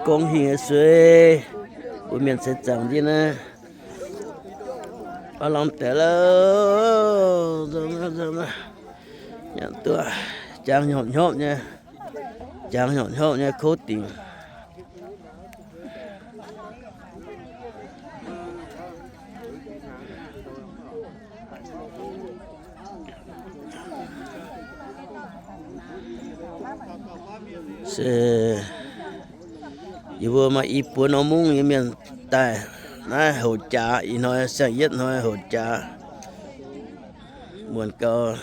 Gorngv hingh suei, mbuo mienh seix zaangc ndiev naaiv, aav lamh deix loh, nyanc duqv, jangx hnyopv-hnyopv nyei, jangx hnyopv-hnyopv nyei kouv dingc. Se yie mbuo maaih i buo norm mungv nyei mienh daaih naaiv hoqc jaax. Ih hnoi siang-yietv hnoi hoqc jaax, muonc gau.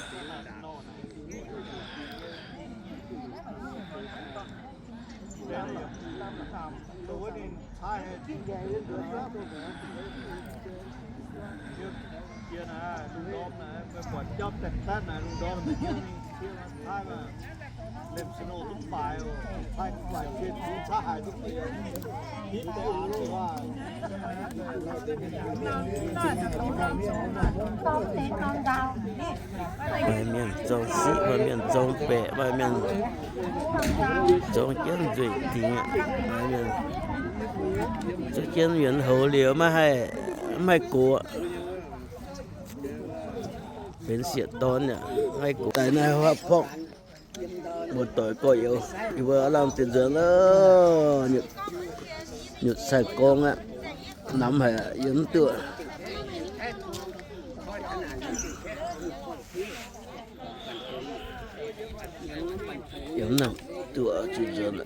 Maaih mienh zorng siqv, maaih mienh zorng baeqc, maaih mienh zorng jienv nzueic dingc aqv. Maaih mienh zuov jienv yuonx houx liuz maiv haih, maiv haih gox. Benx sieqv-dorn yaac maiv haih gox. Daaih naaiv huaav porngv, muoz-doic gorx-youz, yie mbuo aav lamh deix nzuonx loh. Nyutc sai-gorngv aqv, namx haic yiem mv duqv. Yiem naaiv duqv zuqc nzuonx.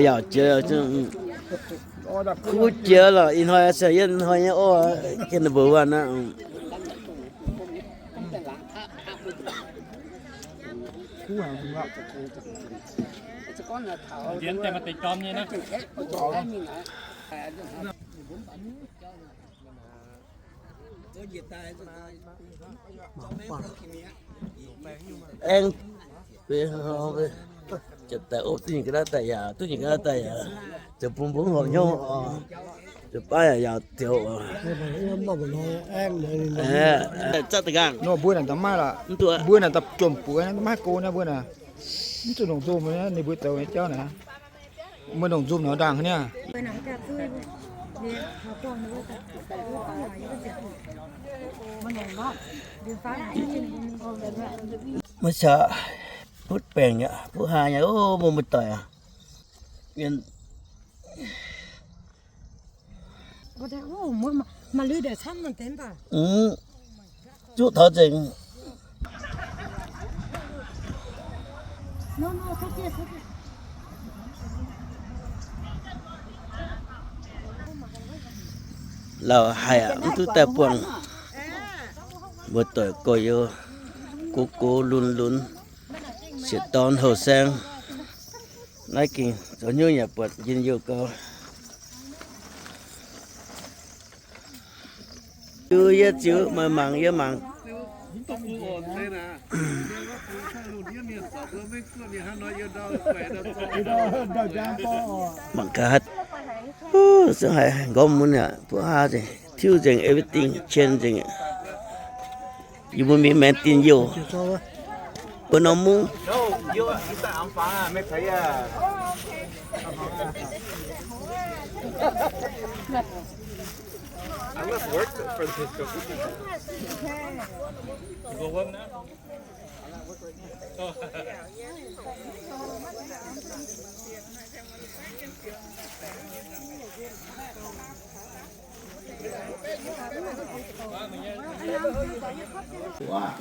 Yaac jiex, kuv jiex lorqc. Ih hnoi siang-yietv hnoi nyei orv, gengh number one aqv. Aengx, janx daaih opv duqv nyei ga'naaiv daaih yaac, duqv nyei ga'naaiv daaih yaac, zoux bun mbuo horpc hnyouv oc. Zoux baav yaac yaauc zioux oc. Zatv da'nqaang. Nor mbuo naaic da'maiv lorqc. Mv duqv. Mbuo naaic da'jomc buoz naaiv maiv go naaiv mbuo naaic. Mv zuqc longc nzomh naaiv, ninh mbuo zoux nyei jauv naaic. Mbuo longc nzomh nor ndaangc niaa. Maiv caux, butv baengc aqv, butv haa nyei, o, mbuo muoz-doic aac. Mv, zuqv taux nzengc. Lauh haic aqv, mv duqv daaih buangh. Muoz-doic gorx-youz, gox gox lunx lunx, sieqv-dorn houh saeng. Naaiv gengh zoux hnyouv yaac buatc njien-youh gau. Ziux yie ziux, maaih mangc yie mangc. Mangc gaax haic. Zungv haiz nqorngv mun aqv, buov haa nzengc, tiuv nzengc, everything change nzengc. Yie mbuo mingh maengx dinh youh. Mbuo norm mungv.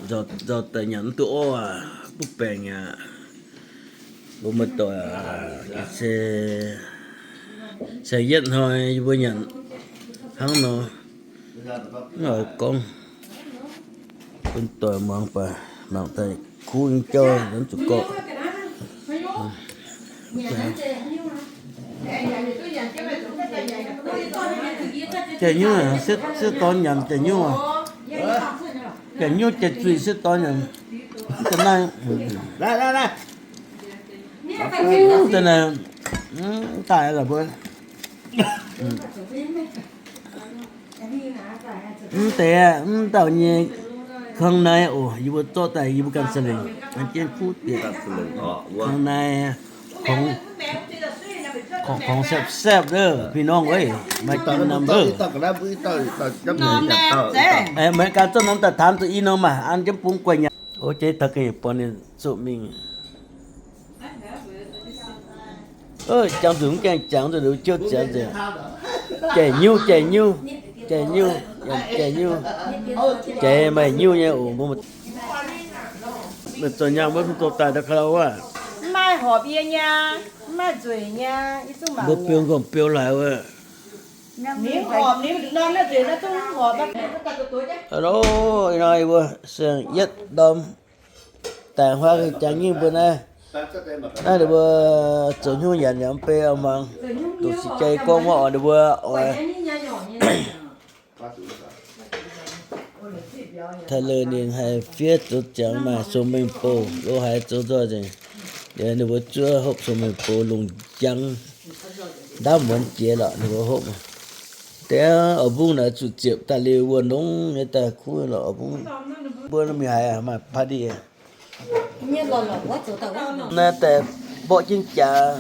Nzauh daaih nyanc mv duqv orv aac, butv baengc aac. Mbuo muoz-doic aac, se Saeng-yietv hnoi yie mbuo nyanc hnangv nor, mv oix gorngv, bun doic muangx baac mangc daaih kuv nyei jauv, zuqc gorqv. Jaiv nyungc, sieqv dorn nyanc jaiv nyungc oc. Jaiv nyungc jaiv zuiz sieqv dorn nyanc. Da'naaiv, da'naaiv, daaih la'buo. Mv deix, mv dauh nyei kang naaiv oc, yie mbuo zorqv daaih yie mbuo ganh za'lengc, an jienv kuv bieqc. Kang naaiv, kongx, kongx saepv-saepv loh, pih norm weic, maaih jienv norm loh. Meih ganh zorqv norm daaih taanx zuqc i norm maah, an jienv bungx guaih nyanc. O, jiex taux ga'nyiec born ninh zuqc mingh. Jangx nzunc mv gaengh jangx nzunc, jiouv ziangx nzengc. Jaiv nyungc, jaiv nyungc, jaiv nyungc, jaiv nyungc, jaiv maaih nyungc nyei oc. Mbuo zoux nyaanh mbuo mv zoux daaih ndau ka'lauh wuov. Mv maaih horpc yie nyei, mv maaih nzueic nyei, mbuo biou nqorngv biou laaix wuov. Alo, ih hnoi yie mbuo saeng-yietv ndorm daaih huaav jangx nyingh mbuo naaiv. Naaiv ninh mbuo zoux hnyouv nyanc yaac mv bei muangx, doqc six jai gorngv wuov oc, ninh mbuo oix Taux lengh ninh haih fiev zoux ziangx maaih sung mengh bou, lo haiz zoux nzoih nzengc. Ninh mbuo zuov hopv sung mengh bou lungh njang, ndaamv muonz jiex lorqc ninh mbuo hopv. Deix oix mbungv naaic zuqc ziepc daaih liuz wuov nongx nyei daaih kuv lorqc oix mbungv. Mbuo mingh haiz maaih party. Naaiv daaih mborqv jienv jaax,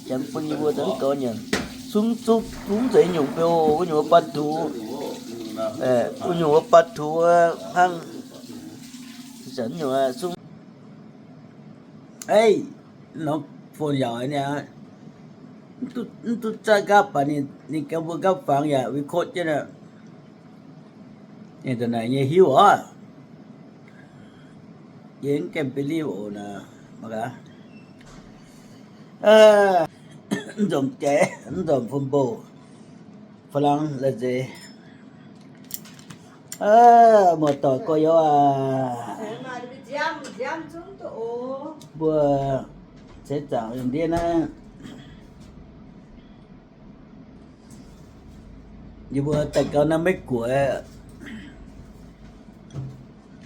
janx bun yie mbuo daaih mv gaux nyanc. Sung zungv zungv zeiz nyungc beu, wuov nyungc wuov baan tux, wuov nyungc wuov baan tux hnangv. Nyungc sung, ei, norm phone yaac ninh mv duqv zatv nqaapv baac ninh ganh mbuo nqaapv fangx yaac record jienv. Ninh da'naaic nyei hiuv oc. Yie mv gaengh believe oc naaic. Mv nzomc jaiv, mv nzomc phone bouh, faalaangx la'nzeix. Muoz-doic gorx-youz aac, mbuo ceix zaangc ndiev naaiv, yie mbuo daaih gau naaiv Meiv Guoqv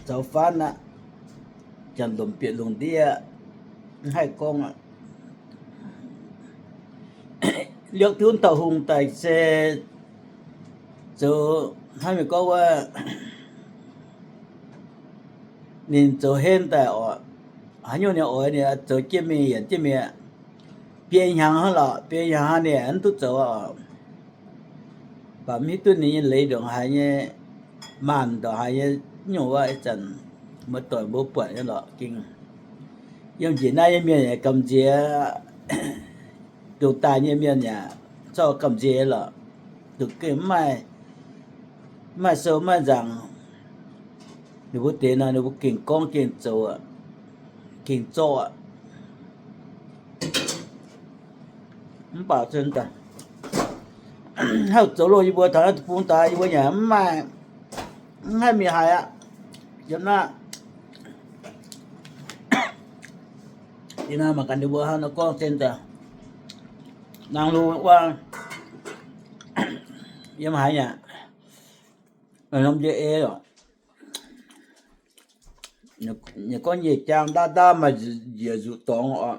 zoux faanv aqv, janx lomc bieqc lungh ndiev, mv haih gorngv aqv. Liouh diuv dauh hungh daaih se zoux hnangv meih gorngv wuov, ninh zoux henv daaih oc, haaix nyungc ninh oix ninh zoux jienv mingh yienc jienv mingh, biei hnyangx hnangv lorqc, biei hnyangx hnangv ninh mv duqv zoux oc. Baac mv hiuv duqv ninh nyei leiz ndongc haaix nyei, maanh ndongc haaix nyei nyungc wuov, ih zanc muoz-doic mbuo buatc nyei lorqc. Ging yiem njiec naaiv nyei mienh yaac gamh nziex, ndongc daaih nyei mienh yaac zorqv gamh nziex lorqc. Ndongc gengh mv maaih, mv maaih sou mv maaih nzaangc. Ninh mbuo deix nor ninh mbuo gengh gorngv gengh zoux, gengh zorqv. Mv baac haaix zoux loh yie mbuo taux naaiv deic-bung daaih yie mbuo yaac mv maaih, mv haih mingh haaix aqv. Yiem naaiv, yiem naaiv mangc gaax ninh mbuo hnangv nor gorngv zinh daaih. Naang hlo wuov, yiem haaix nyungc, norm njiec ei oc. Ninh gorngv nyiec jaang ndaav ndaav maaih njiec nzuqc dorngx oc.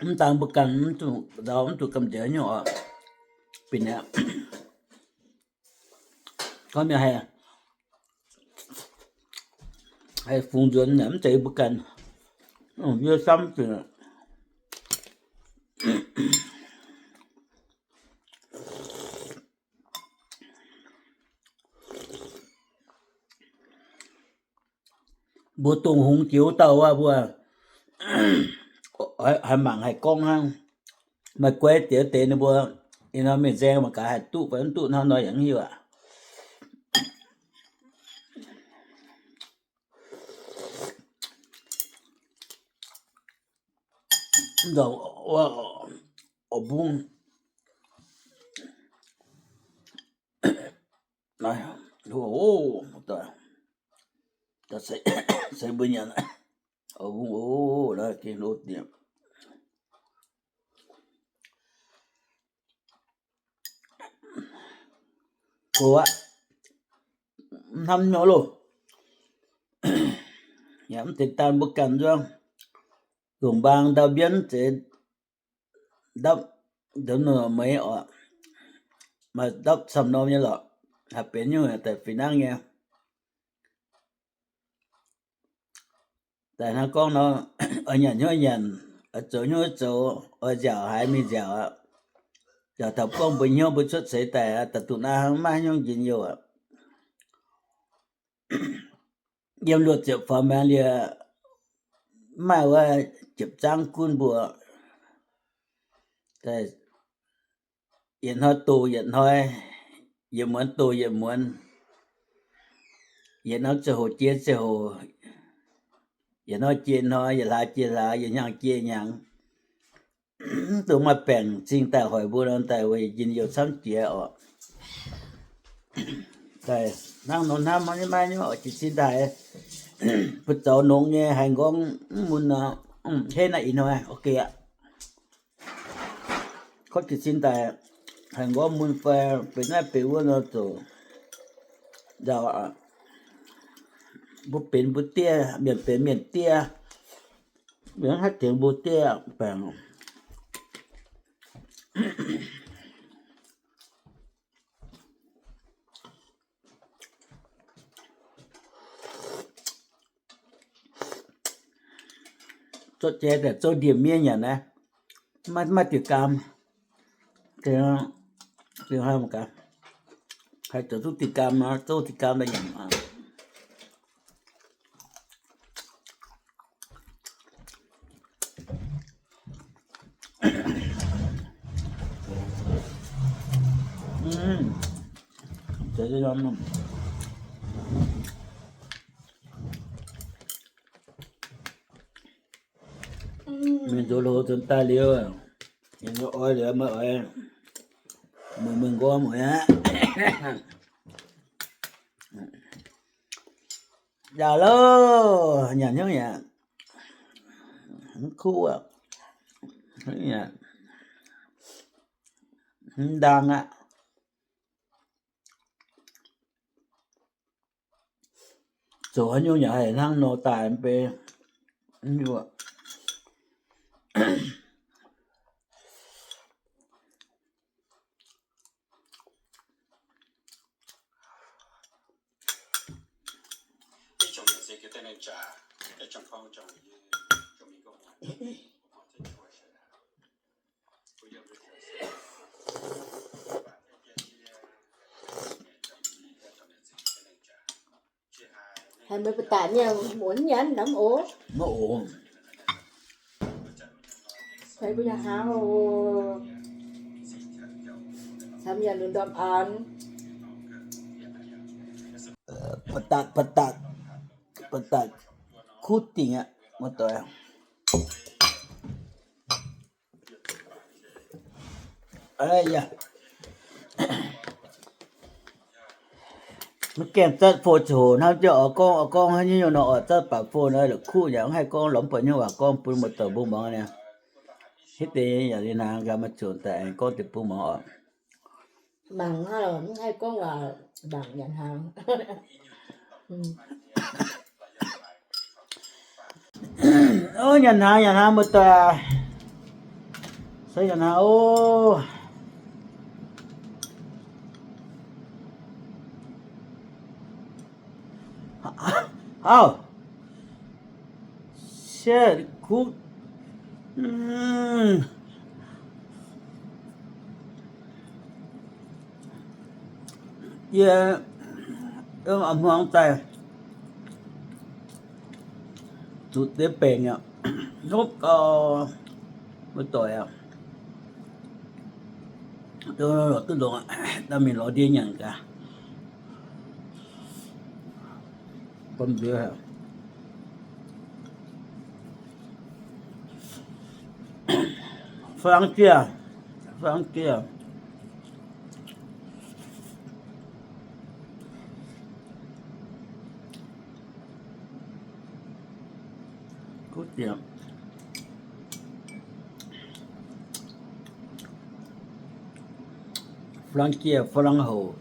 Mv daan mbuo ganh mv zuqc nzauh, mv zuqc gamh nziex nyungc oc. Bieqc naaiv gorngv mienh haih, haih fungx nzuonx naaic mv zeiz mbuo ganh, yie samv zuqc. Mbuo dongh hungx jiex wuov dauh wuov, mbuo haih mangc haih gorngv hnangv. Maaih guai diex deix ninh mbuo, ih hnoi mingh nzaeng mangc gaax haih duqv fai mv duqv hnangv nor yaac mv hiuv aqv. Nzauc, oix mbung. Seix mbuo nyanc, oix mbung oc, gengh hlo dieqc. Gox aqv, hnamv nyei loh. Yaac mv deix daan mbuo ganh nzuonx, lungh mbaang ndau mbienv zeix ndapv, ndapv meix oc, maaih ndapv camv norm nyei lorqc, haih benx nyungc daaih fih hnangv nyei. Daaih hnangv gorngv nor, oix nyanc hnyouv nyanc, oix zoux hnyouv zoux, oix nziaauc haiz mingh nziaauc aqv. Nziaauc taux buangv mbuo hnyouv mbuo cuotv seix daaih aqv, da'duqv naaiv hnangv maiv nyungc njien-youh aqv. Yiem luoqc ziepc faaux maengx liuz, mv maaih wuov jiepc zaangv gunv mbuo. Yietc hnoi doh yietc hnoi, yietc muonz doh yietc muonz, yietc norm ziangh hoc jiex ziangh hoc, yietc hnoi jiex hnoi, yietc hlaax jiex hlaax, yietc hnyangx jiex hnyangx. Mv dungx maaih baengc zingh daaih hoic mbuo nor, daaih wuov njien-youh camv jiex oc. Daaih hnangv nor hnamv maiv nyungc oix jiez sin daaih, bun zoux nongx nyei haiz nqorngv mv mun nor, henv naaiv ih hnoi ok aqv. Kotv jiez sin daaih, haiz nqorngv mun fai benx naaiv benx wuov nor zoux nzauh. Mbuo benx mbuo diev, mienh benx mienh diev, mienh mv haih tengx mbuo diev baengc. Zouv jai daaih zouv ndie-miev nyanc naaiv, maiv, maiv diuh gaam. Haih zoux duqv diuh gaam, zouv diuh gaam daaih nyanc. Mienh nzuonx hlo nzuonx daaih liuz, mienh oix liuz meih oix, meih, meih nqorngv mueiz aqv. Njaaux loh, nyanc hnyouv yaac mv kuv aqv, mv ndaang aqv. Zoux haaix nyungc yaac haih hnangv nor daaih mv bei. Haaix meih ba'datc nyei, muonz nyanc nor mv oc. Mv oc. Haaix mbuo yaac hlaang oc. Camv yaac lunx ndorm an. Ba'datc, ba'datc, ba'datc kuv dingc aqv, muoz-doic. Mv gaengh zatv fon ziouc hoc hnamv jienv oix gorngv, oix gorngv haaix nyungc nor oix zatv baac fon nor la'kuqv yaac mv haih gorngv, lorz mv buatc nyungc waac gorngv bun muoz-doic mbuo muangx niaa. Hitv deix yaac liuz hnaangx gaax, maaih ziouc daaih aengx gorngv deix bun muangx oc. Mangc hnangv, mv haih gorngv waac, mangc nyanc hnaangx. Ov, nyanc hnaangx, nyanc hnaangx, muoz-doic aac. Se nyanc hnaangx ov. Auv, sieqv kuv, yie hmuangx daaih zuqc deix baengc aqv, hnopv gau, muoz-doic aac. Duqv longx, daaih mingh lorz ndie nyanc gaax. Bom nziex haic. Fangv jiex, fangv jiex. Guv ziepc. Fangv jiex, fangv houc.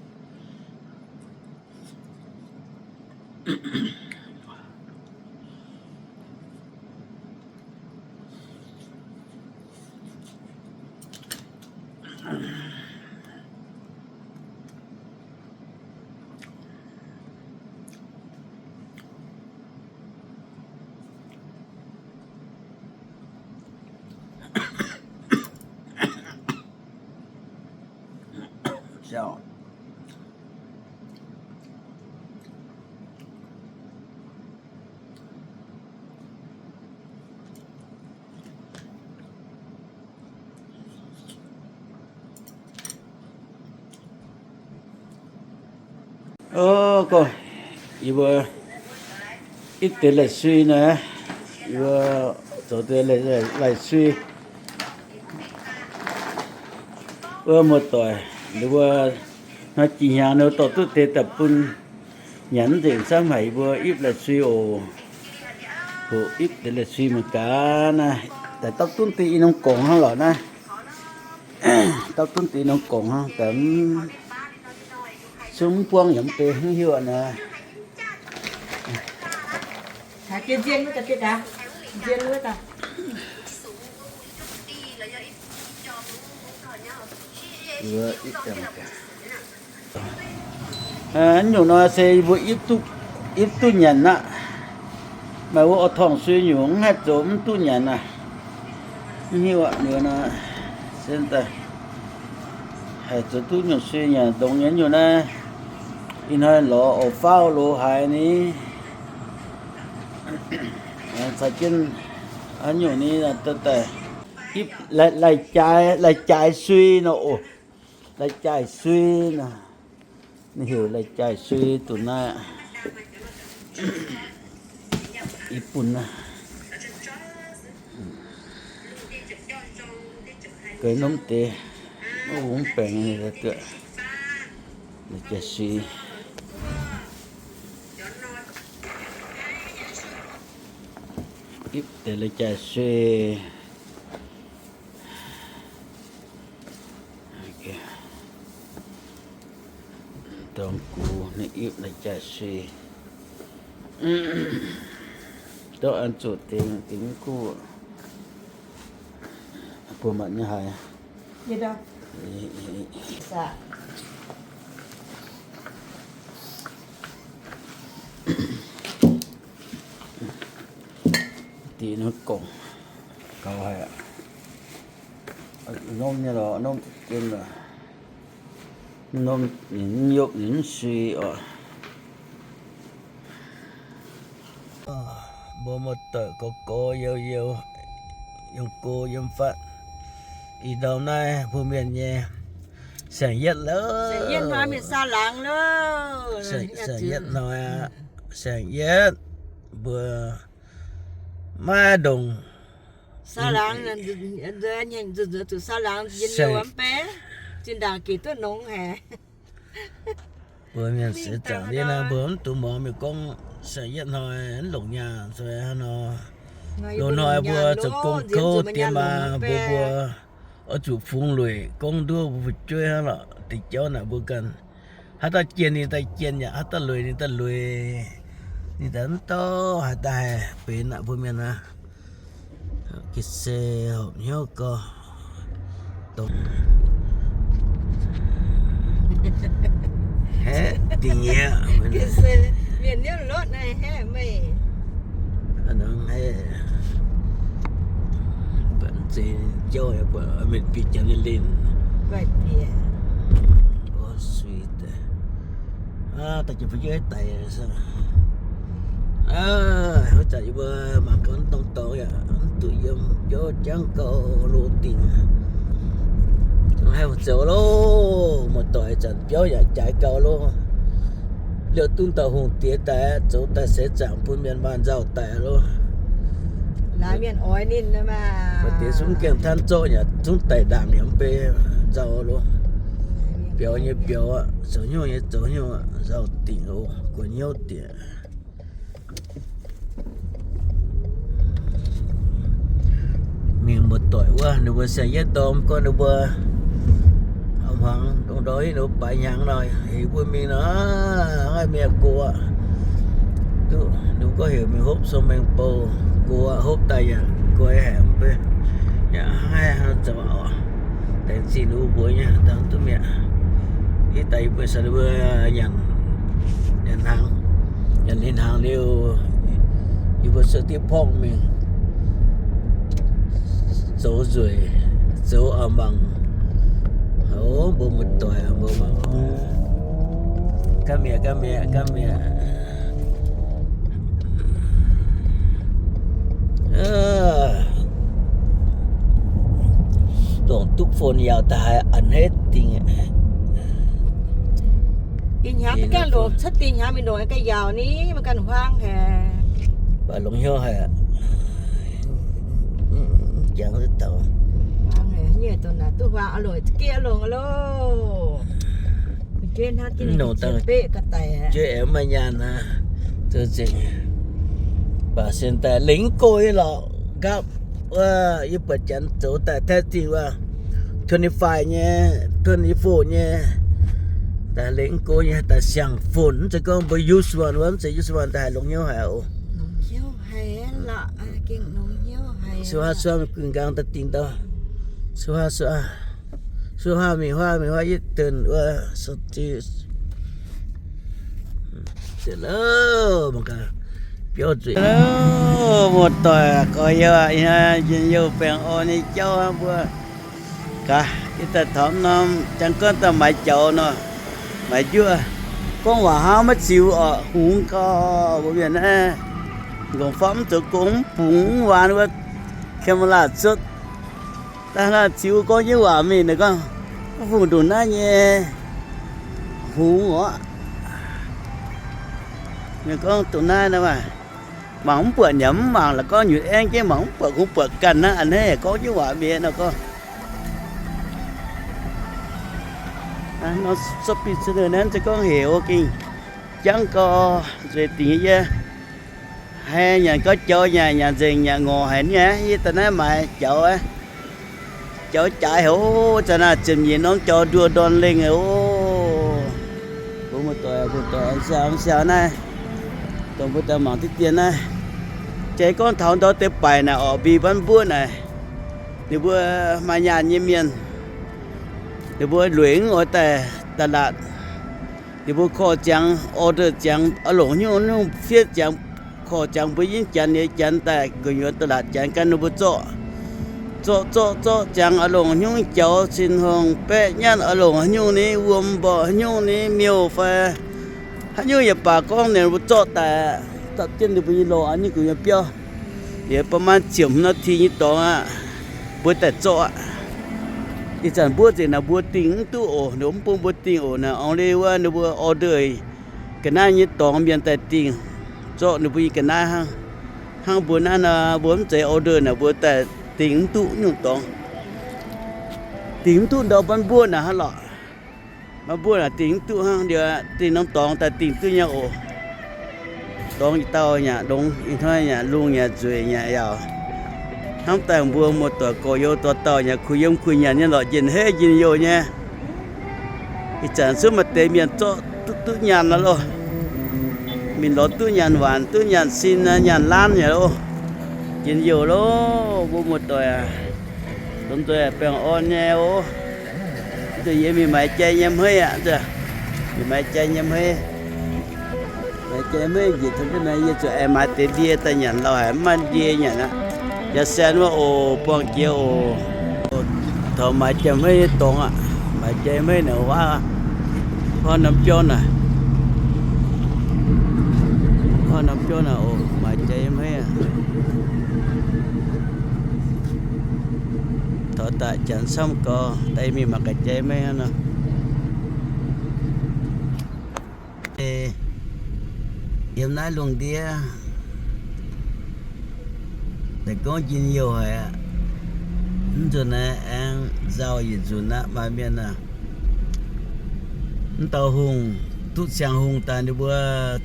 Ov, gorngv yie mbuo ipv deix lai-sui naaiv, yie mbuo zoux deix lai-sui. Wuov muoz-doic, ninh mbuo hnoi jiex hnyangx ninh mbuo dorh duqv deix daaih bun nyanc nzengc camv haic, yie mbuo ipv lai-sui oc. Hoqc ipv deix lai-sui mangc gaax naaiv, daaih dauh dunv deix i norm gongc hnangv lorqc naaiv. Dauh dunv deix i norm gongc hnangv, daaih mv, zungv mv buangv yaac mv bei, mv hiuv naaiv. Nyungc nor se yie mbuo ipv duqv nyanc aqv. Maaih wuov orv-torngv sui nyungc mv haih zoux mv duqv nyanc aqv. Mv hiuv aqv, liuz nor se daaih haih zoux duqv nyungc sui nyanc ndongx nyei nyungc naaiv. Ih hnoi lorz oc, faauv loz haaix ni. Caux jienv nyungc ni daaih ipv lai-jaaix, lai-jaaix sui nor oc. Lai-jaaix sui nor. Ninh heuc lai-jaaix sui duqv naaiv. Ih bun naaiv. Ga'naaiv norm deix, mv bung baengc ninh duqv lai-jaaix sui. Ipv deix lai-jaaix sui. Dongh gux ninh ipv lai-jaaix sui. Dongh an zuqc dingc, dingc mv kuv. Buo maanc nyei haaix. Dingc norm gongc gaux haic aqv. Norm nyei lorqc, norm jienv lorqc. Norm ninh mv yopv ninh mv sui oc. Mbuo muoz-doic gox gox youz youz, yiem go yiem fatv. Ih ndau naaiv mbuo mienh nyei saeng-yietv loh. Saeng-yietv hnoi mienh saa laangz loh. Saeng-yietv hnoi aqv. Saeng-yietv mbuo maiv ndongc saa laangz, zuqc saa laangz njien-youh mv bei, zinh ndaangc gec duqv nongx haic. Mbuo mienh seix zaangc ndiev naaiv mbuo mv dungx muangx mienh gorngv saeng-yietv hnoi mv longc nyaanh nor. Loz-hnoi mbuo zoux gong kouv diex maa mbuo, mbuo oix zuqc fungx lueic gorngv nduov mbuo fu'jueiv hnangv lorqc. Deix jauv naaic mbuo ganh haaix dauh jienh ninh daaih jienh yaac haaix dauh lueic ninh daaih lueic. Ninh daaih mv dorh haaix dauh haih benx aqv mbuo mienh aqv. Ga'sie hopv hnyouv gorx dongh haeqv dingh nyieqc. Mienh niouv lotv naaiv haeqv meih. Hnangv haeqv, mv zeiz jauv yaac buatc mienh bieqc janx nyei linh. Sui daaih, daaih jiex fu'jueiv daic. Wuov zanc yie mbuo mangc gaax norm dorngx yaac mv duqv yiem, biauv jangv gauh lo dingc. Haih zoux loh, muoz-doic, zanc biauv yaac jaaix gauh loh. Liouh duqv dauh hungh diex daaih, zoux daaih seix zaangc bun mienh maaih nzauh daic loh. Maaih deix zungv gaengh tanv zorqv yaac zungv daic ndaangc yaac mv bei nzauh loh. Biaux nyei biaux aqv, zoux hnyouv nyei zoux hnyouv aqv, nzauh dingc oc, gu'nyuoz diex. Mingh muoz-doic wuov, ninh mbuo saeng-yietv dorm gorngv ninh mbuo hmuangx dongh ndorm yie ninh mbuo baaix hnyangx nor, heuc mbuo mingh nor, hnangv mienh gox aqv. Duqv ninh mbuo gorngv heuc mingh hopv sou mengh bou, gox aqv, hopv daaih yaac goix haic mv bei. Yaac hnangv haaix nor zoux oc. Laengz zingh ninh mbuo mbuox nyei, dangh duqv mi'aqv. Ih daaih yie mbuo caux ninh mbuo nyanc, nyanc hnaangx, nyanc ninh hnaangx liuz, yie mbuo cuotv diqv porngv mingh zoux nzueic, zoux a'mangc. Ov, mbuo muoz-doic, mbuo mangc. Gaav mi'aqv, gaav mi'aqv, gaav mi'aqv. Longc duqv phone yaauc daaih haiz a'hneiv dingc. Ih hnyangx duqv ganh longc cuotv dingc hnyangx mingh longc ganh yaauc ni, maiv ganh huaang haic. Baac longc hnyouv haic. Jangx duqv dauh. Huaang haic, nyei dongh naaic duqv huaang oix longc za'gengh longc loh. Nongc dangh jiex beqv ga'daic, jiex aengx maaih nyaanh aqv. Zoux nzengc. Baac sienx daaih lengc go nyei lorqc nqaapv wuov, yie buatc janx zoux daaih testing wuov, twenty-five nyei, twenty-four nyei, daaih lengc go nyei, daaih siang-fun, mv zeiz gorngv mbuo use one wuov, mv zeiz use one daaih haiz longx hnyouv haic oc. Suv haav suv haav guinh nqaang daaih dingh ndau. Suv haav suv haav, suv haav mingh huaav mingh huaav yietc deix wuov. Biauv nzueic, muoz-doic gorx-youz, njien-youh baengh orn nyei jauv hnangv mbuo. Gaax, ih daaih taux norm jangx gorngv daaih maaiz jaux nor, maaiz njuov. Gorngv waac hnangv maiv ziux oc, hungx gau. Mbuo mienh naaiv nqongc famv mv zoux gong, mv bungx mv waan wuov, camera cuotv. Daaih hnangv ziux gorngv jienv waac mingh naaic gorngv, mv fungc ndongc naaiv nyei hungx oc. Mienh gorngv dongh naaiv nor, mangc mv buatc nyanc mv mangc la'gorngv nyutc aengv jienv mangc mv buatc kungx buatc ganh hnangv a'hneiv gorngv jienv waac mienh nor gorngv. Norm sopv-binh cunv naaiv se gorngv hec o gengh jangv gau, nzueic dingc nyei yie. Haiz nyanc gauh jaux nyanc, nyanc nzengc nyanc ngorc haic niaa, yie daaih naaiv maaiz jaux, jaux jaaix haic oc. Za'gengh naaiv ziepc nyeic norm jaux nduoh ndorn lengh oc. Mbuo muoz-doic, muoz-doic siang siang naaiv, dongh mbuo daaih mangc diqv dien naaiv. Jai gorngv taux ndau deix baaic naaic orqc, mbi banv mbuov naaic, ninh mbuo maaih nyaanh nyei mienh, ninh mbuo lueic mv oix daaih da'latc. Ninh mbuo korv ziangx, order ziangx, a'longc hnyouv nyungc fiev ziangx, korv ziangx mbuo yinv janx nyei janx daaih gu'nyuoz da'latc janx gan ninh mbuo zorqv. Zorqv zorqv zorqv ziangx a'longc hnyouv jaux, cin-hungh, baeqv nyatv a'longc haaix nyungc ni, wuom mborqc haaix nyungc ni, miuc fai haaix nyungc yaac baac gorngv ninh mbuo zorqv daaih, zorqv jienv ninh mbuo nyei lorh an ninh gu'nyuoz biauv. Liuz ba'maanh ziepc hmz naaiv ti nyei dorngx aqv, mbuo daaih zorqv aqv. Ih zanc mbuov nzengc naaic mbuo dingh mv duqv oc, ninh mv bun mbuo dingh oc. Naaiv ong le wuov ninh mbuo order ga'naaiv nyei dorngx mienh daaih dingh, zorqv ninh mbuo nyei ga'naaiv hnangv. Hnangv mbuo naaiv nor, mbuo mv zeiz order naaic mbuo daaih dingh mv duqv nyungc dorngx. Dingh mv duqv ndau banv mbuov naaic hnangv lorqc. Banv mbuov naaic dingh mv duqv hnangv, liuz dingh norm dorngx daaih dingh duqv nyei oc. Dorngx yietc dauh yaac longx, ih hnoi yaac lungh yaac nzueic yaac yaauc. Hnamv daaih mbuo muoz-doic gorx-youz dauh dauh yaac kuh yiem kuh nyanc nyei lorqc, njien-heiv njien-youh nyei. Ih zanc zungv maaih deix mienh zorqv duqv duqv nyaanh nor loh. Mingh lorz duqv nyaanh waanc, duqv nyaanh sin, nyaanh laanv nyei loh. Njien-youh loh, mbuo muoz-doic aac. Lomh nzoih baengh orn nyei oc. Nzunc yie mingh maaiz jai nyei hmeiv aqv, mingh maaiz jai nyei hmeiv. Maaiz jai hmeiv njiec taux ndiev naaiv, yie zuqc aengx maaiz deix ndie daaih nyanc lauh haic, mv maaih ndie nyanc aqv. Yaac saen wuov oc, buangh jiex oc. Taux maaiz jai hmeiv nyei dorngx aqv. Maaiz jai hmeiv naaic waav, waav norm biauv naaic, waav norm biauv naaic oc, maaiz jai hmeiv aqv. Taux daaih janx camv gau, daaih mingh mangc gaax jai hmeiv hnangv nor. Yiem naaiv lungh ndiev, Daaih gorngv njien-youh haic aqv. Mv nzunc naaiv aengx nzauh yietc nzunc aqv, maaih mienh aac. Mv dauh hungh, duqv siang-hungh daaih ninh mbuo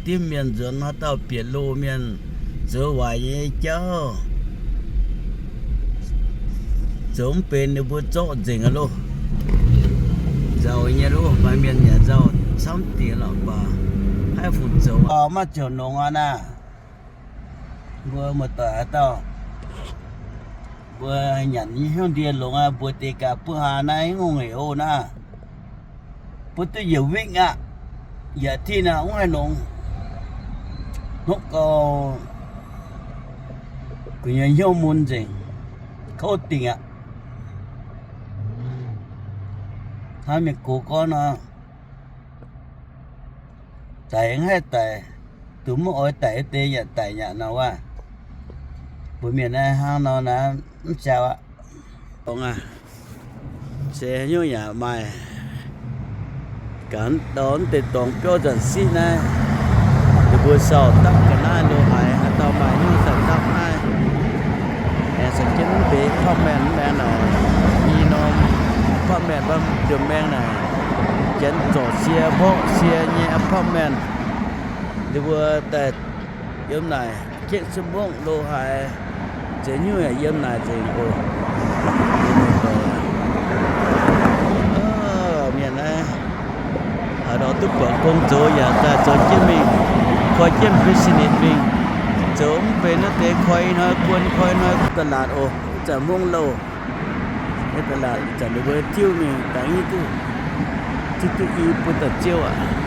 dimv mienh nzuonx, haaix dauh bieqc loh mienh zoux waaic nyei jauv, zoux mv benx ninh mbuo zorqv nzengc aqv loh. Nzauh nyei loh, maaih mienh yaac nzauh camv dingc lorqc, mv baac haih fungc zoux, maiv ziouc nongx aqv naaiv. Mbuo muoz-doic haaix dauh, mbuo nyanc nyei hnyouv ndie longx aqv, mbuo deix gaax buov haa naaiv haaix nyungc hec oc naaiv. Mbuo duqv yietc win aqv, yietc tin aqv, mv haih nongx. Hnopv gau, gu'nyuoz hnyouv mun nzengc, kouv dingc aqv. Hnangv mienh gox gorngv nor, daic mv haih daic, dongh mv oix daic deix yaac daic nyaqc nor wuov. Mbuo mienh naaiv hnangv nor naaiv mv jauv aqv. Dorngx aac, se haaix nyungc yaac maaih. Gaax dorh mv deix dorngx biauv nzanc siqv naaiv, ninh mbuo sau dapv ga'naaiv lo haaix, haaix dauh maaih nyungc daaih dapv naaiv. Aengx caux jienv mv deix apartment mv maengx naaic, i norm apartment mv diuh maengx naaic, janx zorc sie mborqv sie nyei apartment. Ninh mbuo daaih yiem naaic jeiv sun mongv lo haaix, zeix nyungc yaac yiem naaic nzengc oc. Mienh naaiv haaix nor duqv buatc gong zoux yaac daaih zoux jienv mingh, koi jienv business mingh. Zoux mv benx naaiv deix koi hnoi guon koi hnoi da'laatc oc. Ih zanc mungv louh, da'laatc ih zanc ninh mbuo tiuv mingh daaih duqv, duqv i bun daaih ziouv aqv.